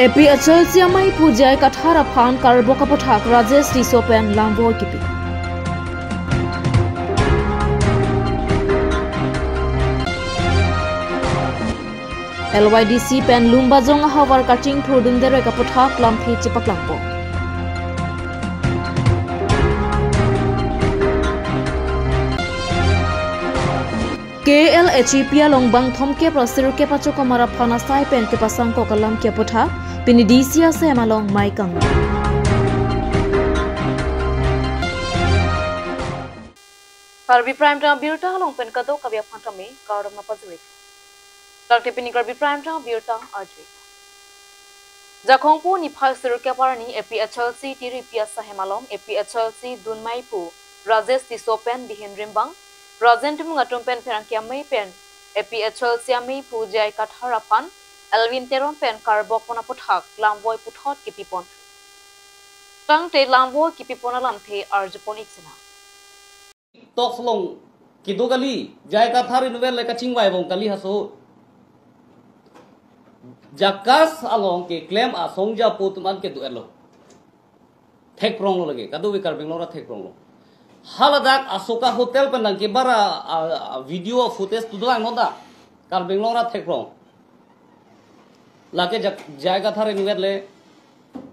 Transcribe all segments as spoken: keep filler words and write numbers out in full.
APHLC ameiphu J I Kathar aphan karbok aputhak Rajesh Tisso pen lamvoi kipi. LYDC pen Lumbajong ahavar kachingthur dunderek aputhak lamthe chepaklangpo. KLHEP along bang thomkep ra sirkep achokomar aphan asai pen kepasangkok alam ke aputhak pini DC asem along mai kang. Karbi Prime Time abirta along pen kadokave aphan tame kardom nangpajir. Tangte pini Karbi Prime Time abirta arju. Jakhong pu niphai sirkep arni APHLC tiripi asai hem along APHLC dunmeiphu Rajesh Tisso pen bihin rimbang Rajen Timung atum pen pherangke amei pen APHLC ameiphu J I Kathar aphan Elwin Teron pen karbok pon aputhak lamvoi puthot kipipon. Tangte lamvoi kipipon alamthe arjupon ik sina. Talks along kedo kali, J I Kathar inutvet le kachingvai bom kali haso. JACAS along keklem asongja apo atum an kedo-etlo. Thekpronglo lake, kadokave Karbi Anglong arat thekpronglo. Haladak Asoka Hotel pen nangkebar a, a, a video footage tu dolang nonta. Karbi Anglong arat thekprong. Lake Jak-, J I Kathar inutvet le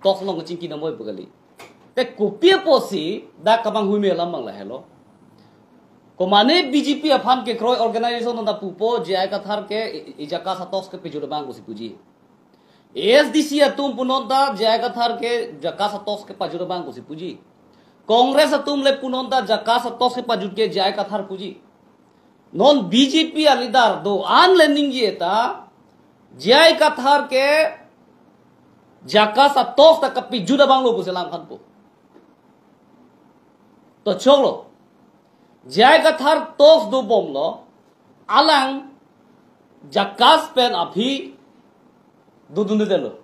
talks along kachingki damvoi pu kali. Te kopi apotsi dak kemanghuime alam abang lahelo. Komane BJP aphan kekroi organization nonta pupo J I Kathar ke i, i JACAS a-talks ke pejut abang pusi puji. ASDC atum pu nonta J I Kathar ke JACAS a-talks ke pajut abang pusi puji. Congress atum le pu nonta JACAS a-talks ke pajut ke J I Kathar puji. Non BJP a-leader do-an le ningje ta J I Kathar ke JACAS a-talks ta kapejut abanglo pusi alam khanpo. To choklo. J I Kathar talks dobomlo, alang JACAS pen aphi dodundedetlo.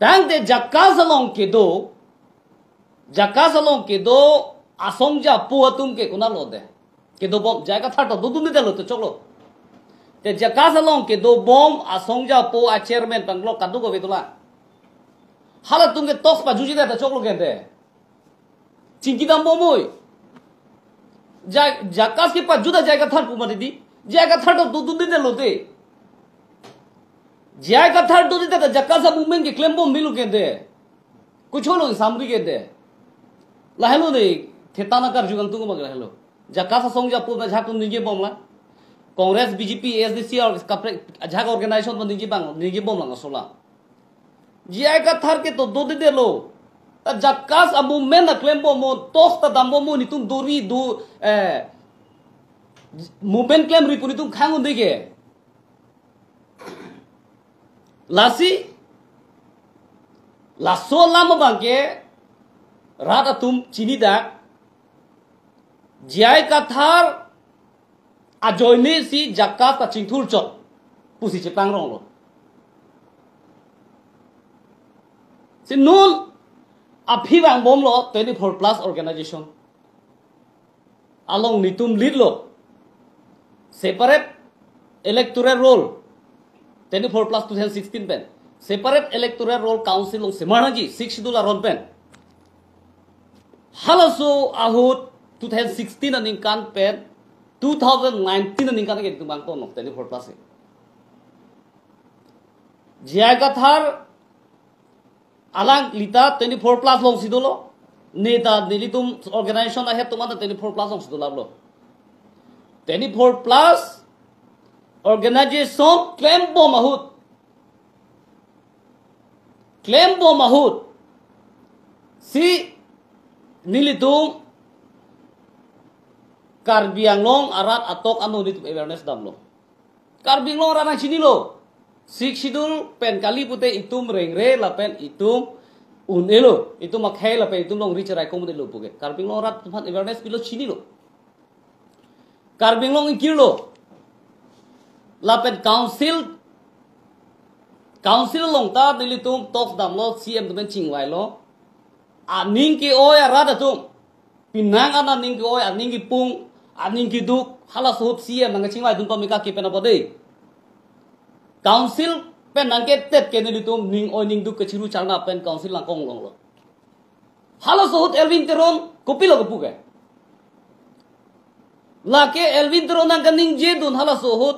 Tangte JACAS along kedo, JACAS along kedo asongja apo atum ke konatlo de? Kedobom, J I Kathar ta dodundedetlo to choklo. Te JACAS along kedobom asongja apo a-chairman panglo kadokave dolang. Halatum ke talks pajutjedet ta choklo ke de? Chingki dambomnoi. Ja-, JACAS ke pajut a J I Kathar pu mati di. J I Kathar ta dodundedetlo te. J I Kathar dodundedet ta JACAS a-movement ke klembom milo ke de? Kocholo samri ke de? Lahelo de, theta nangkarju kangtung abang lahelo. JACAS asongja apo ajahak atum ningjebomlang. Congress, BJP, ASDC or kaprek ajahak organization atum ningjebang, ningjebomlang asola. J I Kathar ke to dodedetlo. Ta JACAS a-movement ta klembomnon, talks ta dambomnon, netum dori do, eh, movement klemri pu netum khang-un-e ke. Lasi, laso alam abang ke rat atum chinidak, J I Kathar ajoine si JACAS ta chingthurchot pusi cheplangronglo. Si non aphi vangbomlo twenty-four plus organization along netum lead lo. Separate electoral roll, twenty-four plus two thousand sixteen pen. Separate electoral roll council along semar nangji, sixth schedule aron pen. Halaso ahut two thousand sixteen aningkan pen two thousand nineteen aningkan ke netum vangtong twenty-four plus. J I Kathar alanglita twenty-four plus alongsi dolo. Neta nelitum organization ahead atum anta twenty-four plus alongsi dolaplo. Twenty-four plus organization klembom ahut. Klembom ahut. Si nelitum Karbi Anglong arat atok ano netum awareness damlo. Karbi Anglong arat nangchinilo. Sixth schedule pen kali pute itum rengre lapen itum un-elo. Itum akhei lapen itum longri cherai komun-elo puke. Karbi Anglong arat aphan awareness pilo, chinilo. Karbi Anglong ingkirlo. Lapen council, council along ta nelitum talks damlo, C M atum pen chingvailo. Aning ke-oi arat atum. Penang an aning ke-oi, aning kepung, aning keduk, halaso ahut C M nangkachingvai dun pame kake pen abode. Council pen nangketet ke nelitum ning oi ning duk kechiru charna pen council nangkong longlo. Halaso ahut Elwin Teron kopilo kepu ke? Lake Elwin Teron nangkaningjedun halaso ahut.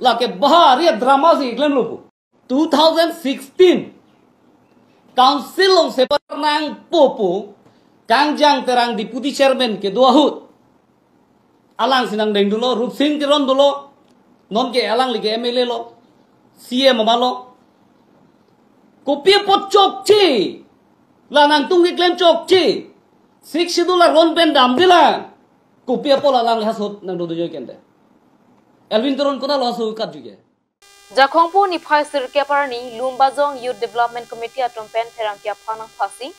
Lake bahari drama si klemlo pu. Two thousand sixteen Council along separate nangpo pu Kangjang Terang Deputy Chairman kedo ahut. Alang si nangdengdunlo, Rupsing Teron dolo, non ke alangli ke M L A lo, C M amalo. Kopi apot chokche, la nangtum keklem chokche, Sixth Schedule aron pen damde la, kopi apot alang halaso ahut nangdodunjoi kente? Elwin Teron konatlo halaso ahut katju ke? Jakhongpo niphai sirkep arni Lumbajong Youth Development Committee atum pen pherangke aphan nangphasi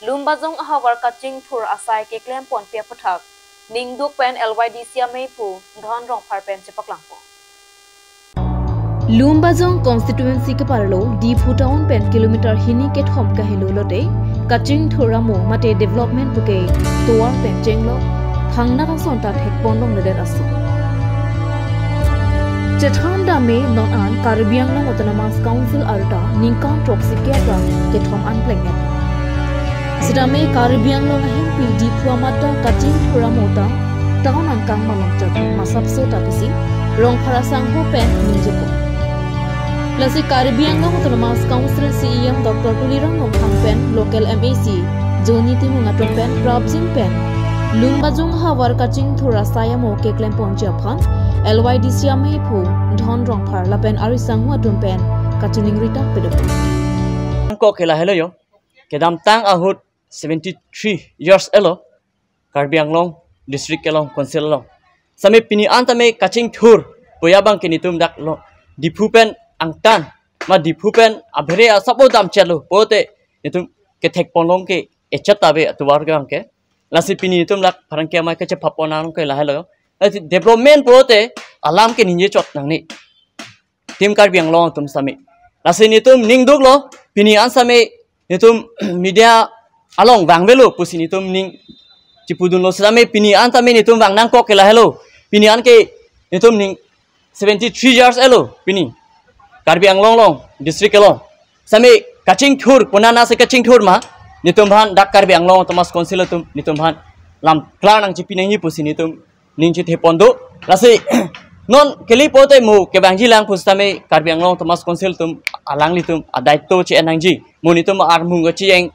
Lumbajong ahavar kachingthur asai keklem ponpe aputhak ningduk pen L Y D C amei aphu Dhon Rongphar pen chepaklangpo. Lumbajong constituency keparlo Diphu town pen kilometer hini kethom kahelo lote, kachingthur amo mate development puke tovar pen chenglok, phangnat ason ta thekpon longledet ason. Chethan dam me non an Karbi Anglong Autonomous Council arta ningkan throksi kep ra kethom an pleng et. Sitame Karbi Anglong ahempi Diphu amat ta kachingthur amo ta town angkang malom chot masapso ta pusi Rongphar asangho pen ningjepo. Lasi Karbi Anglong Autonomous Council C E M Doctor Tuliram Ronghang pen local M A C Johnny Timung atum pen prapjin pen Lumbajong ahavar kachingthur asai amo keklem ponji aphan L Y D C amei aphu Dhon Rongphar lapen arisangho atum pen kachiningri ta pedopo. Ko ke lahelo yo. Kedamtang ahut seventy three years elo Karbi Anglong District along, Council along. Sitame pini an tame kachingthur pu abang ke netum dak lo Diphu pen angtan ma Diphu pen abhere asap o damchetlo pulote netum kethekpon long ke echat ave atovar ke abang ke. Lasi pini netum dak pherangke amei kachepapon nang ke lahelo. Lasi development pulote alam ke ningje chot nangne. Team Karbi Anglong atum sitame. Lasi netum ningduklo, pini an sitame netum media along vangvelo pusi netum ning chipudunlo sitame pini an tame netum vang nangkok ke lahelo. Pini an ke netum ning seventy three years elo pini. Karbi Anglong along, district along. Sitame kachingthur, konatsi kachingthur ma, netum aphan dak Karbi Anglong Autonomous Council atum, netum aphan lam klar nangchipi nangji pusi netum ning chithepon do. Lasi non kali pulote mo kevangji lang pusitame Karbi Anglong Autonomous Council atum alanglitum adaito che-en nangji. Mo netum armung kachiyeng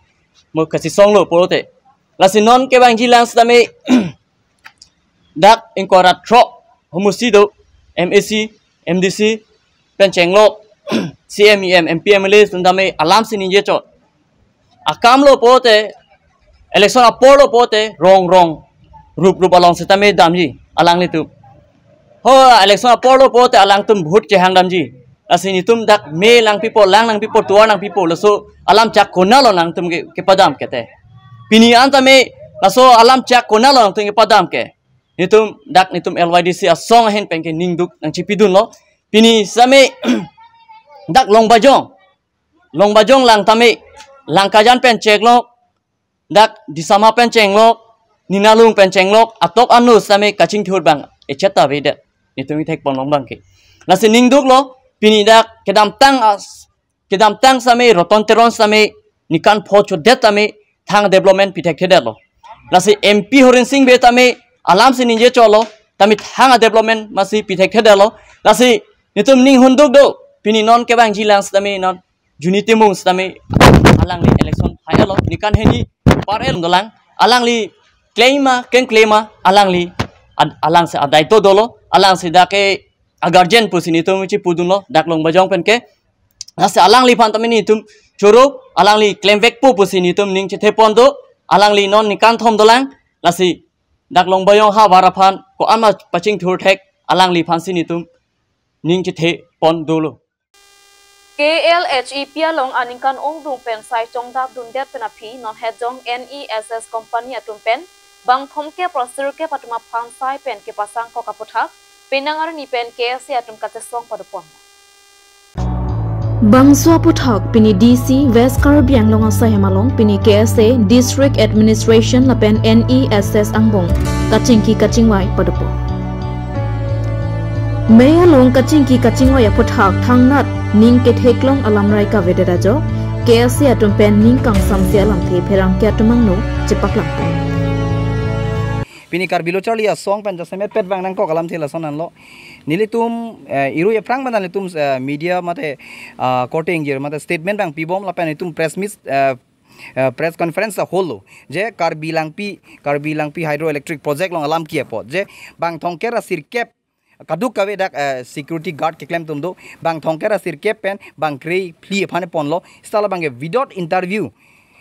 mo kachisonglo pulote. Lasi non kevangji lang sitame dak ingkoi ra throk homusi do M A C, M D C pen chenglok C M, E M, M P, M L A atum tame alam si ningje chot. Akam lo pulote, election apor lo pulote, rong rong, rup rup along sitame damji, alanglitum. Ho, election apor lo pulote, alangtum vote chehang damji. Lasi netum dak me lang pipo, lang nang pipo, tovar nang pipo, laso alam chak konatlo nangtum ke, kepadam kete. Pini an tame, laso alam chak konatlo nangtum kepadam ke. Netum, dak netum L Y D C asong ahin pen ke ningduk nangchipidunlo. Pini sitame, dak Longbajong. Longbajong lang tame, Langkajan pen chenglok, dak Disama pen chenglok, Ninalung pen chenglok, atok ano sitame kachingthur abang echet ta avedet. Netum ithekpon long abang ke. Lasi ningduklo, pini dak kedamtang as, kedamtang sitame Roton Teron sitame ningkan pho chodet tame thang development pithekthe detlo. Lasi M P Horen Sing Bey tame alam si ningje chotlo, tame thang development masi pithekthe detlo. Lasi netum ning hunduk do, pini non kevangji lang sitame non Johnny Timung sitame alangli election hai-etlo, ningkan hini par-et dolang, alangli claim ma, keng claim ma, alangli ad-, alang si adaito dolo, alang si dak ke a guardian pusi netum chipudunlo, dak Longbajong pen ke. Lasi alangliphan tame netum choro, alangli klemvekpo pusi netum ning chithepon do, alangli non ningkan thom dolang, lasi dak Longbajong ahavar aphan ko-an ma pachingthur thek, alangliphan si netum ning chithepon dolo. K L H E P along aningkan ongdung pen sai chongdap dundet pen aphi non hetjong N E S S company atum pen bang thomkep ra sirkep atum aphan sai pen kepasangkok aputhak penang arni pen K S A atum kachesong padopon. Bangso aputhak pini D C West Karbi Anglong asai hem along pini K S A District Administration lapen N E S S angbong kachingki kachingvai padopon. Mei along kachingki kachingvai aphuthak thangnat ning ketheklong alamrai kavedet ajok, K S A atum pen ning kangsamse alamthe pherangke atum angno chepaklang. Pini Karbi Lo Charli Asong pen jasemet pet vang nangkok alamthe lason anlo. Nelitum, eh, irui aphrang pen nelitum, eh, media mate, ah, korte ingjir mate statement vang pibom lapen nelitum press meet, eh, eh, press conference ta holo. Je Karbi Langpi, Karbi Langpi Hydroelectric Project along alam kiapo. Je bang thomkep ra sirkep kadokave dak, eh, security guard keklem atum do, bang thomkep ra sirkep pen bang kre phli aphan ponlo, seta labangke without interview,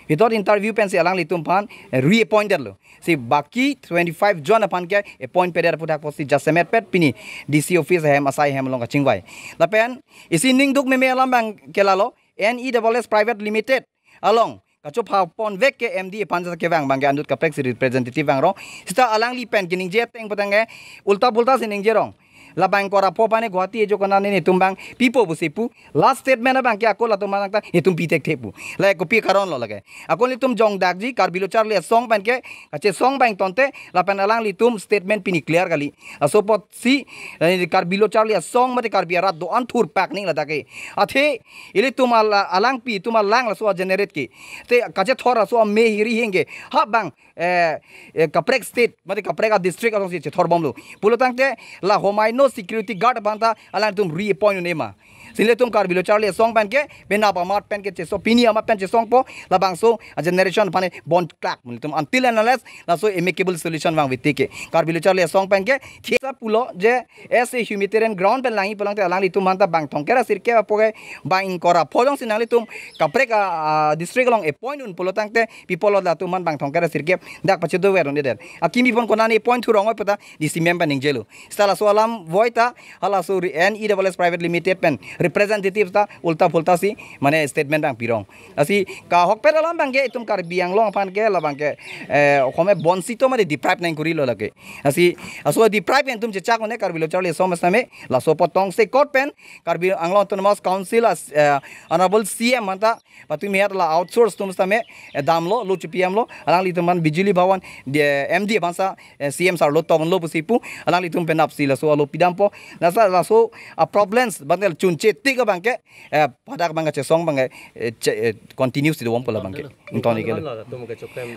without interview pensi alanglitum aphan, eh, reappointed lo. Si baki twenty-five jon aphan ke appoint pedet aphuthak pusi jasemet pet pini D C office ahem asai ahem along kachingvai. Lapen isi ningduk meme alam abangke lalo, N E S S private limited along kachopha ponvek ke M D aphan sa kevang abangke andut kaprek si representative vangrong. Seta alangli pen keningje ateng patang ke ulta pulta si ningjerong. Labang kora po aphan Guwahati ejo kona nelitum abang pipo pusi pu. Last statement abangke ako latum manang ta nelitum pi thekthek pu. La kopi karon lo lake. Ako nelitum jongdakji Karbi Lo Charli Asong pen ke kachesong abang tonte lapen alanglitum statement pini clear kali. Laso apotsi, eh, Karbi Lo Charli Asong mate Karbi arat do-an thurpak ning ladak ke. Athe ilitum ala-, alangpi itum alang laso a-generate ke. Te kachethor laso ame hiri hingke. Ha bang, eh, eh, kaprek state, mate kaprek a-district alongsi chethor bomlo. Pulotangte la homai no security guard aphan ta alangtum reappoint un-e ma. Si nelitum Karbi Lo Charli Asong pen ke, penap amat pen ke chesong, pini amat pen chesongpo, labangso a-generation aphan bond klak. Nelitum until and unless laso amicable solution vangve tik ke. Karbi Lo Charli Asong pen ke, thisa pulo je as a humanitarian ground pen langji pulotangte alanglitum aphan ta bang thomkep ra sirkep apo ke bang kora pho jongsi nanglitum kaprek a, a, district along appoint un pulotangte people latum aphan bang thomkep ra sirkep dak pachedo ver un-edet. Akimi aphan kona ne appoint thurong oi pu ta D C ma'am pen ningjelo. Seta laso alam voi ta halaso re-, N E S S private limited pen representative ta ulta pulta si mane statement abang pirong. Lasi kahokpet alam abangke itum Karbi Anglong aphan ke labangke, eh, home bonsito mate deprive nangkurilo lake. Lasi laso deprive itum chechak un-e Karbi Lo Charli Asong sitame laso apot tongsekot pen Karbi Anglong Autonomous Council as, eh, Honorable C M aphan ta patumi hat la outsource atum sitame, eh, damlo, lo chipiyamlo, alanglitum aphan Bijuli Bhawan, de, M D aphan sa, eh, C M sir lo tonglo pusi pu, alanglitum penap si laso alo pidampo, lasa laso a-problems abangke chunche tik abangke, eh, padak abangke chesong abangke, eh, che-, eh, continue si dobompo labangke. Ington ikelo.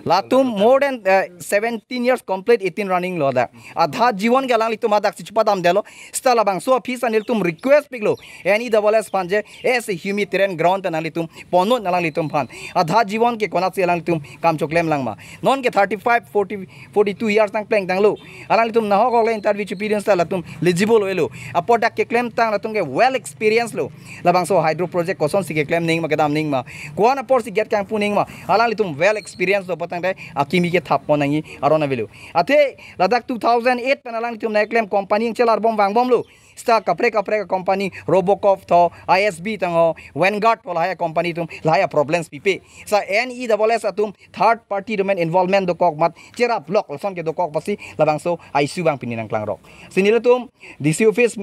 Latum more than, eh, seventeen years complete, eighteen running lo dak. Adha jiwan ke alanglitum adak si chupadamdetlo. Seta labangso aphi sa nelitum request piklo. N E S S aphan je as a humanitarian ground pen alanglitum ponnon alanglitum aphan. Adha jiwan ke konatsi alanglitum kam choklem lang ma. Non ke thirty-five, forty, forty-two years tang plengtanglo. Alanglitum nahok hok le interview chipidun seta latum eligible elo. Apot dak keklemtang latum ke well experience lo. Labangso hydro project kosonsi keklem ning ma kedam ning ma. Ko-an apor si gate kangpu ning ma. Alanglitum well experience lo pulotangte akimi kethap pon nangji aron avelo. Athe ladak two thousand eight pen alanglitum nangkeklem company chelar bom vangbomlo. Seta kaprek kaprek company Robocop tho, I S B tang ho, Vanguard tho lahai company atum lahai problems pipe. Seta N E S S atum third party domain involvement dokok mat cherap lok lason ke dokok pusi labangso a-issue abang pini nangklangrok. Si nelitum D C office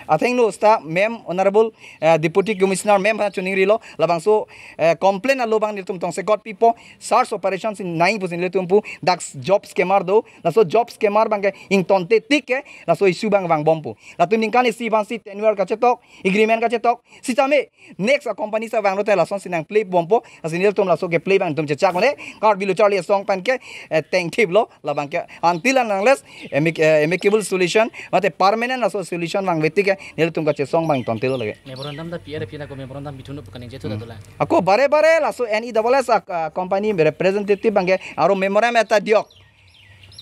athengno seta ma'am Honorable, eh, Deputy Commissioner ma'am aphan chiningrilo labangso, eh, complaint alo abang nelitum tongsekot pipo search operation si nangji pusi nelitum pu dak job scammer do laso job scammer abangke ingtonte tik ke laso issue abang vangbompo. Latum ningkan isi aphansi tenure kachetok, agreement kachetok, sitame next a-company sa vanglote lasonsi nangplay bompo. Lasi nelitum laso keplay abang itum chechak un-e. Karbi Lo Charli Asong pen ke, eh, tengthiplo labangke until and unless amic-, eh, amicable solution mate permanent laso solution vangve tik ke nelitum kachesong abang tontelo lake. Memorandum ta P R P na ko memorandum bithunu pu kaningje thu ta dolang. Ako bare bare laso N E S S a, a, company representative abangke aro memorandum eta diok.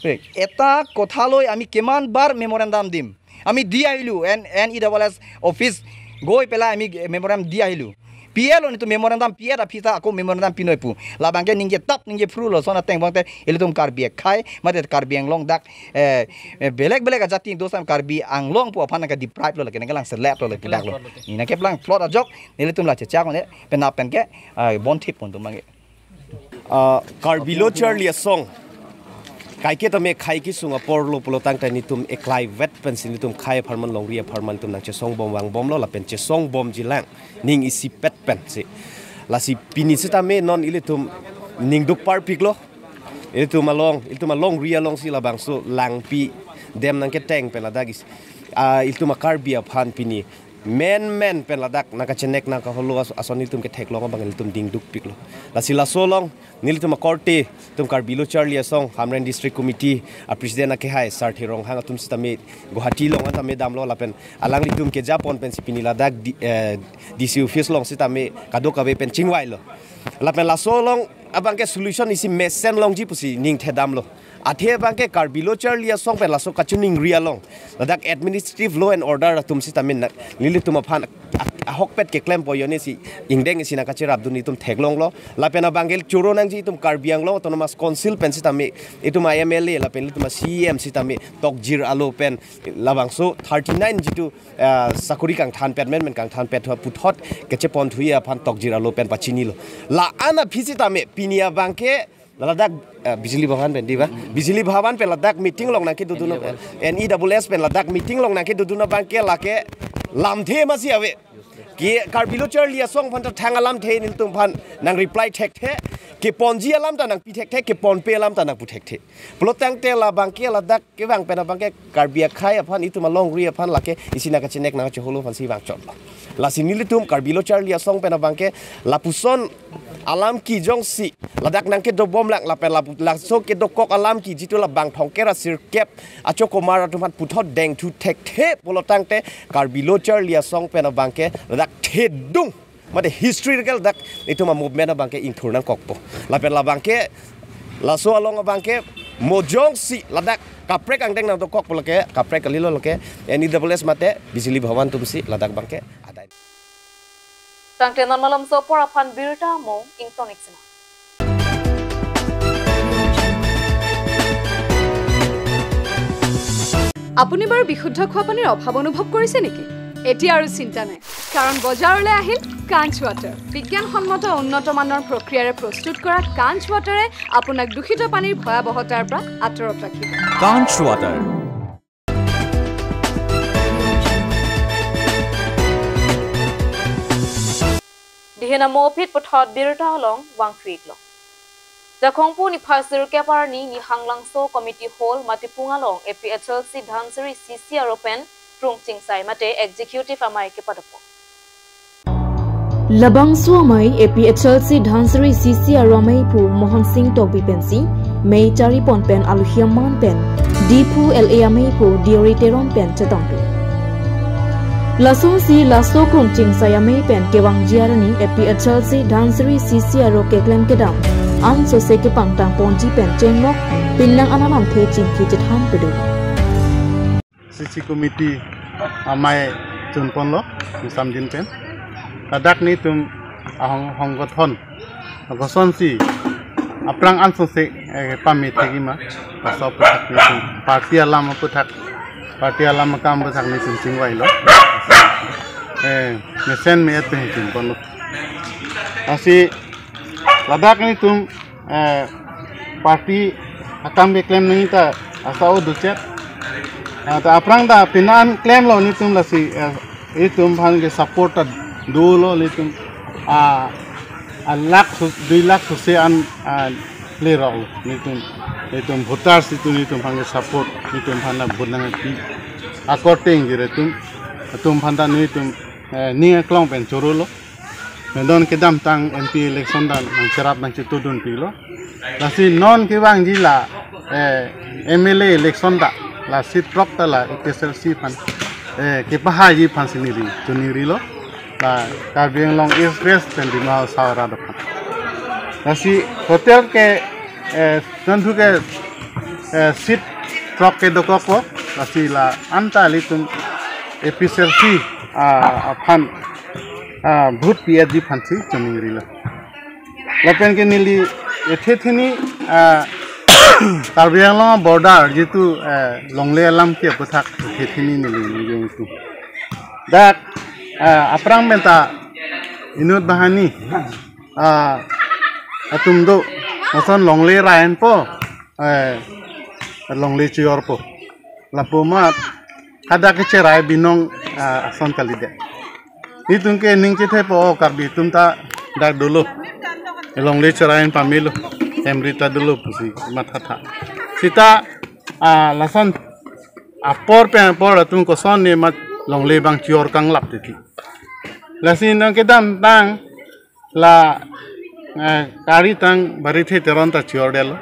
Pek, eta kothaloi ami kiman bar memorandum dim. Ami di ahilo, N-, N E S S office goi pela ami memorandum di ahilo. P L O nelitum memorandum P L aphi ta ako memorandum pinoi pu. Labangke ningje tap ningje phru lason ateng abangte ilitum Karbi akhei, mate Karbi Anglong dak, eh, eh, belek belek ajati dosan Karbi Anglong pu aphan nangke-deprive lo lake, nangkelangselet lo lake dak lo. Nangkeplangplot ajok, nelitum la chechak un-e, penap pen ke, ah, bonthip pon atum abangke. Ah, Karbi Lo Charli Asong. Kaike tame khei kesung apor lo pulotangte nelitum eklai vet pensi nelitum khei apharman longri apharman itum nangchesong bom vangbomlo lapen chesong bomji lang. Ning isipet pensi. Lasi pini sitame non ilitum ningduk parpiklo. Ilitum along, ilitum alongri alongsi labangso langpi dem nangketeng pen ladak is, ah, ilitum a-Karbi aphan pini menmen pen ladak nangkachenek nangkaholo as-, ason ilitum ketheklong abang ilitum dingdukpiklo. Lasi laso along nelitum akorte, itum Karbi Lo Charli Asong Hamren District Committee a-President akehai Sarthe Ronghang atum sitame Guwahati along an tame damlo lapen alanglitum kejapon pensi pini ladak di, eh, D C office along sitame kadokave pen chingvailo. Lapen laso along abangke solution isi mesen longji pusi ningthedamlo. Athe abangke Karbi Lo Charli Asong pen laso kachiningri along ladak administrative law and order atum sitame na, nelitum aphan a-, ahokpet keklem poyone si ingdeng isi nangkacherapdun itum theklonglo. Lapen abangke choro nangji itum Karbi Anglong Autonomous Council pen sitame itum a-M L A lapen itum a-C E M sitame tokjir alo pen labangso thirty-nine jitu, ah, sakori kangthanpet menmen kangthanpet thu puthot kecheponthuji aphan tokjir alo pen pachinilo. La-an aphi sitame pini abangke ladak, ah, Bijli Bhawan pen diba? Bijli Bhawan pen ladak meeting along nangkedodun, N E double S pen ladak meeting along nangkedodun abangke lake lamthe masi ave. Ke Karbi Lo Charli Asong aphan ta thang alamthe nelitum aphan nangreply thekthe. Keponji alam ta nangpi thekthe, keponpe alam ta nangpu thekthe. Pulotangte labangke ladak kevang pen abangke Karbi akhei aphan itum alongri aphan lake isi nangkachenek nangkacheholo aphansi vangchotlo. Lasi nelitum Karbi Lo Charli Asong pen abangke lapuson alam kejongsi ladak nangkedobomlang lapen lapu-, laso kedokok alam ke jitu labang thomkep ra sirkep achokomar atum aphan puthot dengthu thekthe pulotangte Karbi Lo Charli Asong pen abangke ladak thedung mate historical dak itum a-movement abangke ingthur nangkokpo. Lapen labangke laso along abangke mo jongsi ladak kaprek angdeng nangdokokpo lake kaprek kalilo lake N E double S mate Bijli Bhawan atumsi ladak abangke adai. Tangte non malomso apor aphan birta mo ingtonik sina. আপুনি বাৰু বিশুদ্ধ খোৱা পানীৰ অভাৱ অনুভৱ কৰিছে নেকি? এতিয়া আৰু চিন্তা নাই, কাৰণ বজাৰলৈ আহিল কাঞ্চ ৱাটাৰ। বিজ্ঞানসন্মত উন্নত মানৰ প্ৰক্ৰিয়াৰে প্ৰস্তুত কৰা কাঞ্চ ৱাটাৰে আপোনাক দূষিত পানীৰ ভয়াৱহতাৰ পৰা আঁতৰত ৰাখিব। Kanch Water. Dihen amo aphi puthot birta along vangkrik lo. Jakhong pu niphai sirkep arni ni Hanglangso Community Hall Matipung along A P H L C Dhansiri C C aro pen Krung Chingsai mate Executive Amei kepadopon. Labangso amei A P H L C Dhansiri C C aro amei pu Mohan Singh Tokbi pensi mei charipon pen aluhi aman pen Diphu L A amei pu Deory Teron pen chetongdun. Lasonsi laso Krung Chingsai amei pen kevangji arni A P H L C Dhansiri C C aro keklem kedam ansose kepangtang ponji pen chenglok pinlang an alamthe chingki chethan pedun. C C committee amei chunponlo, samjin pen. Ladak netum ahong, honggothon, kosonsi aphrang ansose, eh, pame thekji ma, laso aphuthak netum, party alam aphuthak, party alam akam aphuthak netum chingvailo. Eh, mesen me-et pen chunponlo. Lasi ladak netum, eh, party akam keklem nangji ta asa o duchet. Eh, ta aphrang ta pini an klemlo netum lasi, eh, itum aphan ke support ta dolo netum. Ah, a lakh su-, dui lakh suse an, ah, lerok netum, netum voters itum netum aphan ke support netum aphan na vote nangpi. Akorte ingjir atum, atum aphan ta netum, eh, ning aklong pen chorolo. Nodon kedamtang M P election ta nangcherap nangchetudunpilo. Lasi non kevangji la, eh, M L A election ta la seat throk ta la A P H L C aphan, eh, kepahaiji aphansi neli choningrilo. La Karbi Anglong East West pen Dima Hasao arat aphan. Lasi total ke, eh, nangthu ke, eh, seat throk kedokokpo. Lasi la anta ilitum A P H L C, ah, aphan ah, vote pi-etji aphansi choningrilo. Lapen ke neli ethe thini, ah, Karbi Anglong border jitu, eh, longle alam ke aphuthak ethe thini neli neli tu. Dak, ah, aphrang pen ta inut banghini, ah, atum do, lason longle ra-enpo, eh, longle chiorpo. Lapu amat hadak kecherai binong, ah, ason kalidet. Netum ke ning chethepo, o Karbi atum ta dak dolo, longle cherai-en pamelo, hemri ta dolo pusi mathatha. Sita, ah, lason Apor pen apor atum koson ne mat longle abang chor kanglap titi. Lasi nang kedamtang la, eh, kari tang Barithe Teron ta chordetlo.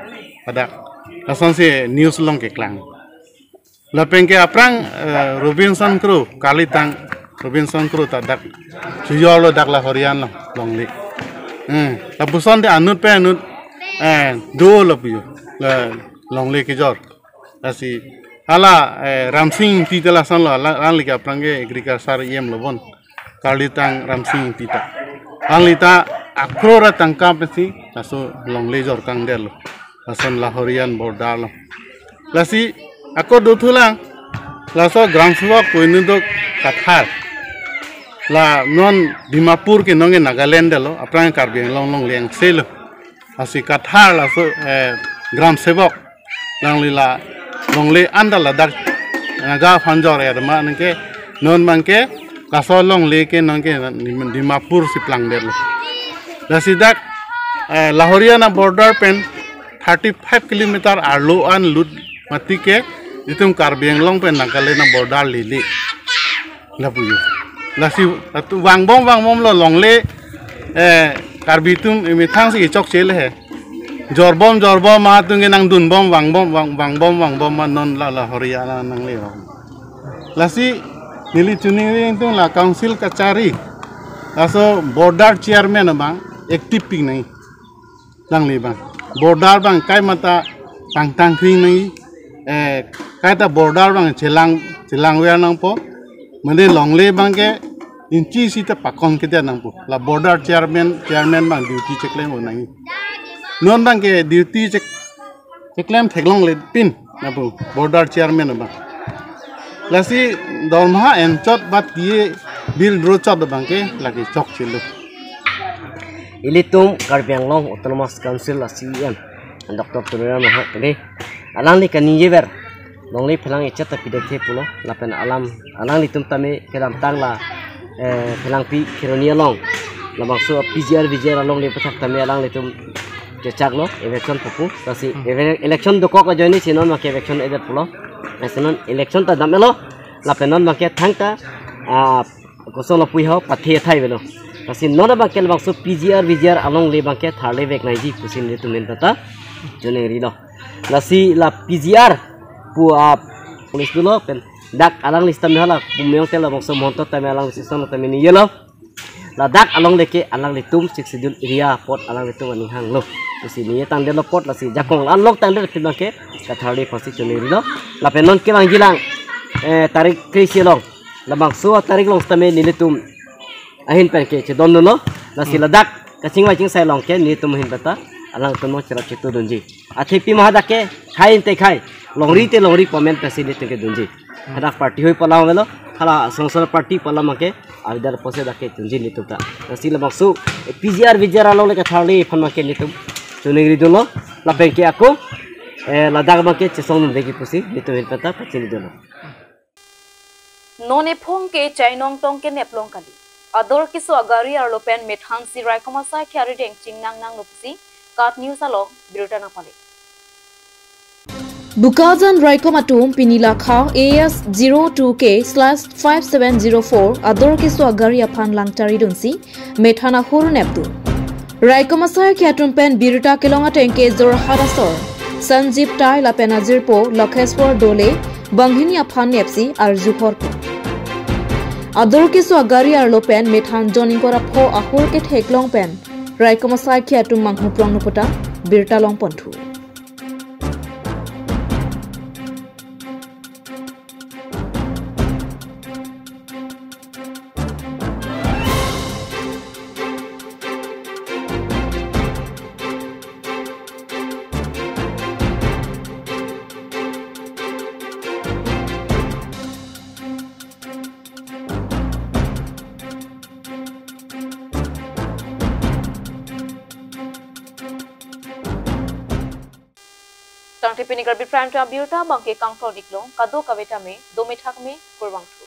Hadak. Lasonsi news along keklang. Lapen ke aphrang, eh, Robinson Kro, kali tang Robinson Kro ta dak chojorlo dak Lahorian along, longle. Eh, lapuson te anut pen anut, eh, dolo pu jo, la longle kejor. Lasi hala, eh, Ramsing Ingti ta lasonlo, la, alangli ke aphrang ke agriculture E M lo bon. Kali tang Ramsing Ingti ta. Alangli ta akrora tangka pensi laso longle jor kangdetlo. Lason Lahorian border along. Lasi ako dothulang. Laso Gram Sevak pu inut do Kathar. La non Dimapur ke nonke Nagaland detlo, aphrang Karbi Anglong along lengselo. Lasi Kathar laso, eh, Gram Sevak. Alangli la longle anta ladak Naga aphan jor-et ma nangke non abangke laso longle ke nonke Dimapur si plangdetlo. Lasi dak, eh, Lahorian aborder pen thirty five kilometer arlo an lut mati ke itum Karbi Anglong pen Nagaland aborder lele. Lapu jo. Lasi atu vangbom vangbomlo longle, eh, Karbi atum emethang si chokche le he. Jorbom jorbom ma atum ke nangdunbom vangbom vang, vangbom vangbom ma non la Lahorian nangle ro. Lasi neli choningri atum la council kachari. Laso border chairman abang active pik nangji. Alangli abang. Border abang kaimata tangtang kring nangji. Eh, kaita border abang chelang, chelangver nangpo. Mane longle abangke inchi sita pakon kedet nangpo. La border chairman, chairman abang duty cheklem nangji. Non abangke duty chek, cheklem theklongle pin nangpo border chairman abang. Lasi dormaha enchot bat kiye bill drochot abangke lake chokchelo. Ilitum Karbi Anglong Autonomous Council a C E M, Doctor Tuliram Ronghang tame alangli kaningjever longle phelang echat ta pidek the pulo, lapen alam alanglitum tame kedamtang la, eh, Phelangpi Kheroni along labangso P G R V G R alongle aputhak tame alanglitum chechaklo, eviction pupu, lasi eve-, election dokok ajoine si non abangke eviction edet pulo. Lasi non election ta damlo, lapen non abangke thangta, ah, koson lapu ho pathe thai avelo. Lasi non abangke labangso P G R V G R alongle abangke tharle vek nangji pusi nelitum ahin penta choningrilo. Lasi la P G R pu a police dolo pen dak alangli sitame hala Bumyong te labangso Mahanta tame alangli sison tame ningjelo. Ladak alongle ke alanglitum Sixth Schedule area apot alanglitum aning hanglo. Lasi ningje tangdetlo apot lasi jakong la-an lok tangdet phi abangke katharle aphansi choningrilo. Lapen non kevangjilang, eh, tarik kre-isi along. Labangso atarik along sitame nelitum ahin pen ke chedondunlo. Lasi ladak kachingvai chingsai along ke nelitum ahin penta alangtum along cherap chetudunji. Athepi ma hadak ke khai inte khai, longri te longri pu amen pensi nelitum kedunji. Hadak party hoi pu alam avelo, hala songsor party pu alam ke avidar apotsi dak kedunji nelitum ta. Lasi labangso P G R V G R alongle katharle aphan abangke nelitum choningridunlo, lapen ke ako, eh, ladak abangke chesongdun vekji pusi nelitum ahin penta pachinidunlo. Non ephong ke chainong tong kenep long kali. Ador keso agari arlo pen methansi raikom asai ke arideng chingnang nanglo pusi KAT News along birta nangpale. Bokajan raikom atum pini lakha A S zero two K slash five seven zero four ador keso agari aphan langtaridunsi methan ahur nepdun. Raikom asai ke atum pen birta kelong ateng ke Jorhat asor Sanjib Tai lapen ajirpo Lakheswar Dole banghini aphan nepsi arju horpo. Ador keso agari arlo pen methan jon ingkoi ra pho ahur ketheklong pen raikom asai ke atum manghu prongno puta birta longponthu. Tangte pini Karbi Prime Time abirta abangke kangton-iklo, kadokave tame dome thakme, kurvangthu.